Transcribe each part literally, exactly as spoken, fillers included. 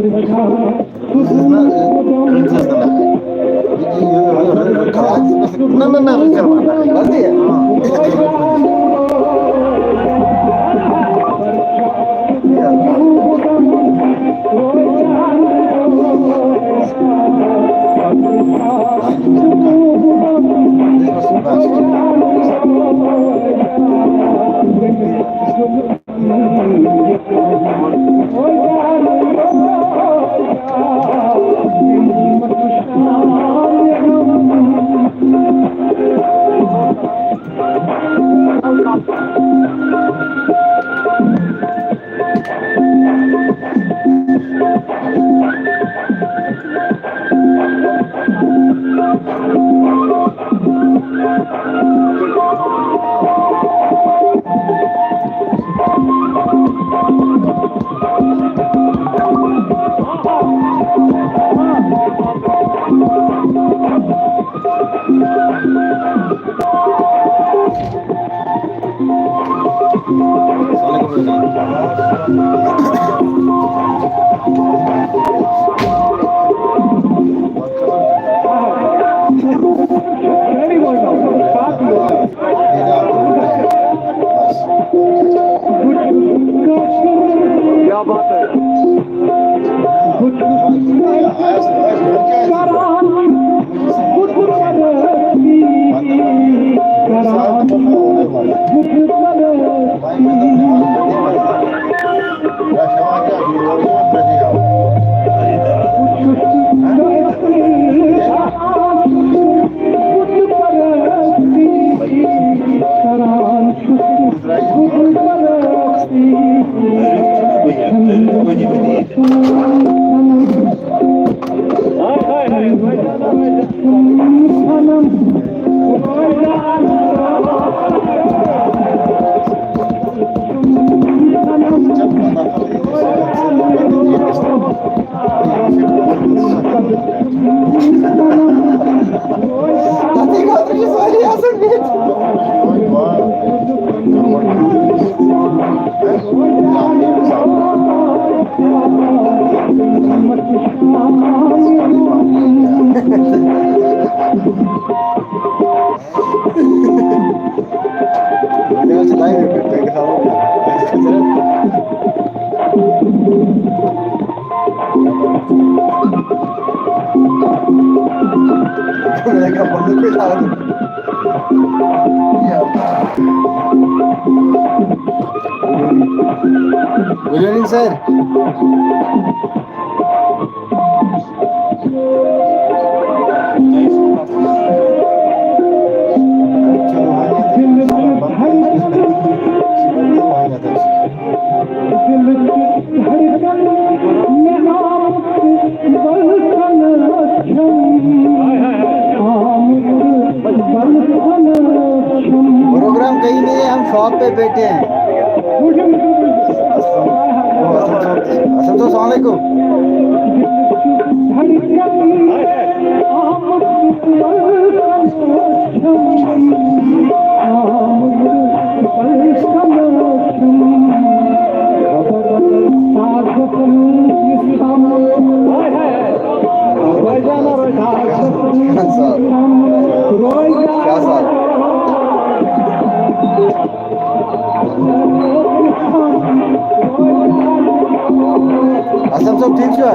This is not, uh, this is not. نہ، نہ، نہ، رٕژ کَر وَنہٕ. غلطی ہے. کیا بات ہے؟ Good evening, sir. پروگرام کہیں نہیں ہے، ہم شاپ پہ بیٹھے ہیں. السلام علیکم. کیا سر؟ اسلم صٲب، ٹھیٖک چھُوا؟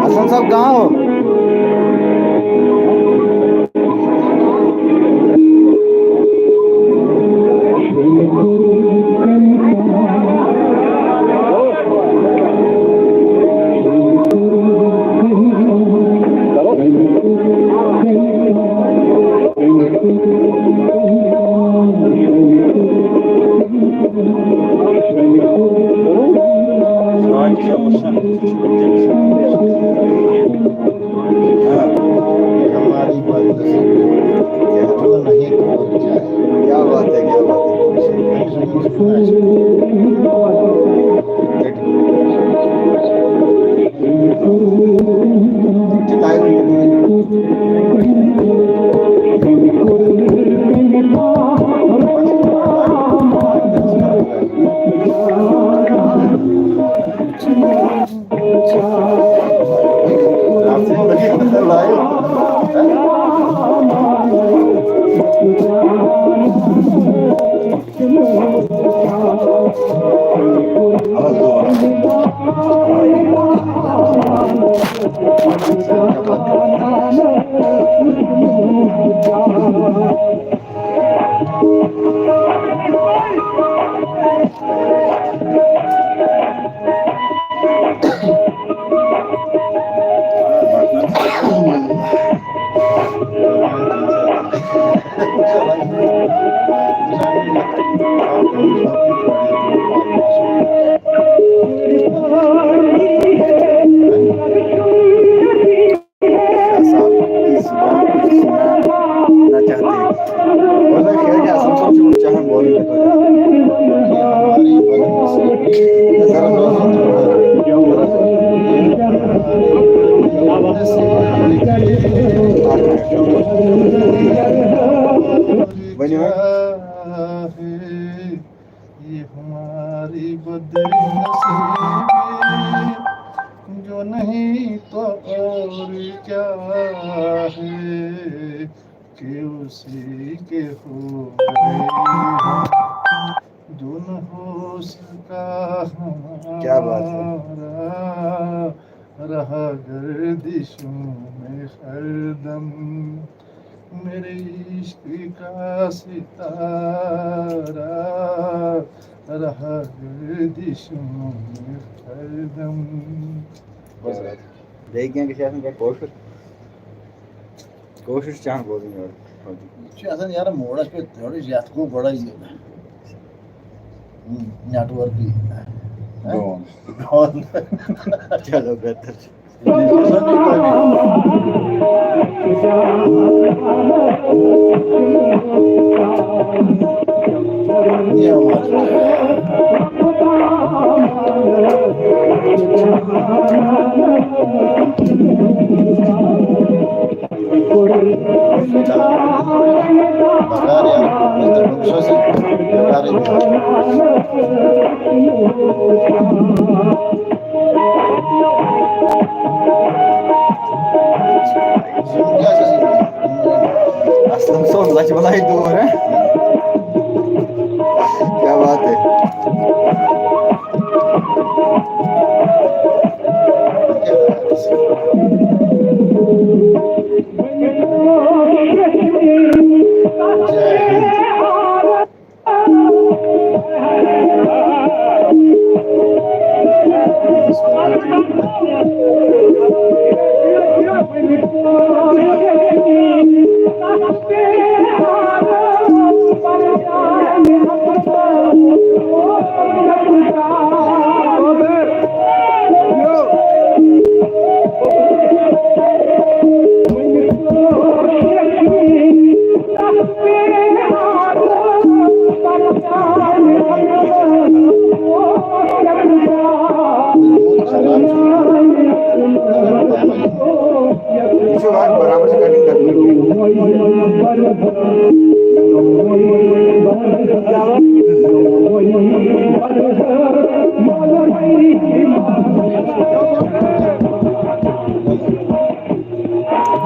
حسن صاحب، کہاں ہو؟ ہاں، ہماری بات تو سنو۔ کیا جو نہیں تو کیا ہے؟ کیا بات ہے، کیا بات ہے؟ ؤنِو وۄنۍ۔ ये हमारी बदनसीबी, जो नहीं तो और क्या है, कि उसी के हो गए हैं, जो न हो सका हमारा। क्या बात है। रहा गर्दिशों में हरदम मेरे इश्क का सितारा, रहा गर्दिशों में हरदम۔ بیٚیہِ کینٛہہ گژھِ آسُن کینٛہہ کٲشُر؟ کٲشُر چھُ چانٛہہ بوزُن یورٕ۔ یہِ چھُ آسان یارٕ موڈَس پٮ۪ٹھ، یورٕ یَتھ گوٚو گۄڈَے یہِ۔ ہُم، network یہِ۔ ڈون۔ ڈون۔ چلو، بہتر چھُ۔ اسلم صٲب، لچھِ بلاے دوٗر، ہہ؟ کیا بات ہے۔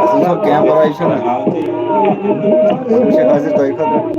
اَصٕل چھا؟ کینٛہہ پَرواے چھُنہٕ۔ أسۍ چھِ حٲضِر تۄہہِ خٲطرٕ۔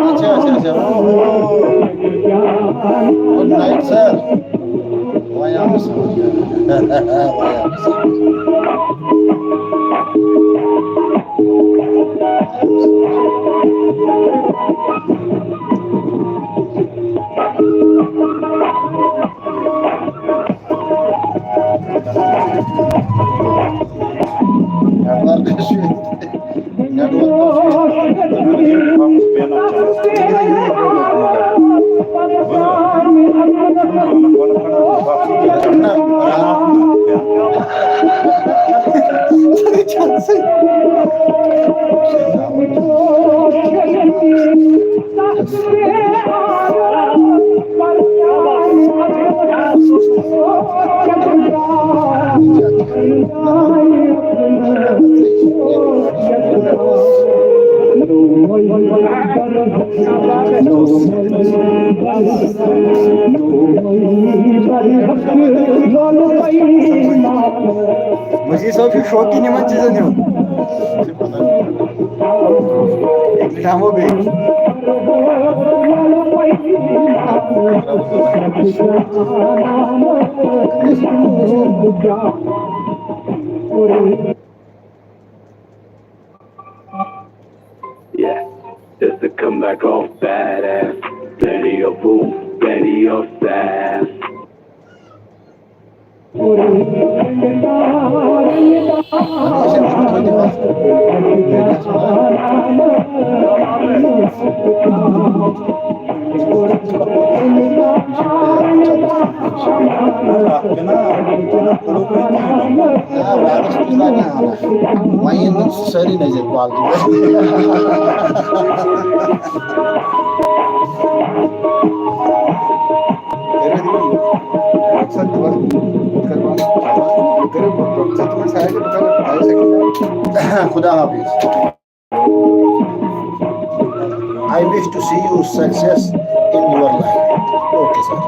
اچھا، اچھا، اچھا۔ اوہ، اوہ۔ Good night, sir. وۄنۍ آو مےٚ سمجھ۔ وۄنۍ آو مےٚ سمجھ۔ مجید صٲب چھُ شوقیٖن یِمن چیٖزن ہُنٛد۔ بیٚیہِ۔ Yeah, it's the comeback of badass. Ready or boom, ready or fast. وۄنۍ یِن نہٕ سٲری نظر quality۔ خدا حافظ۔ I wish to see you success in your life. Okay, sir.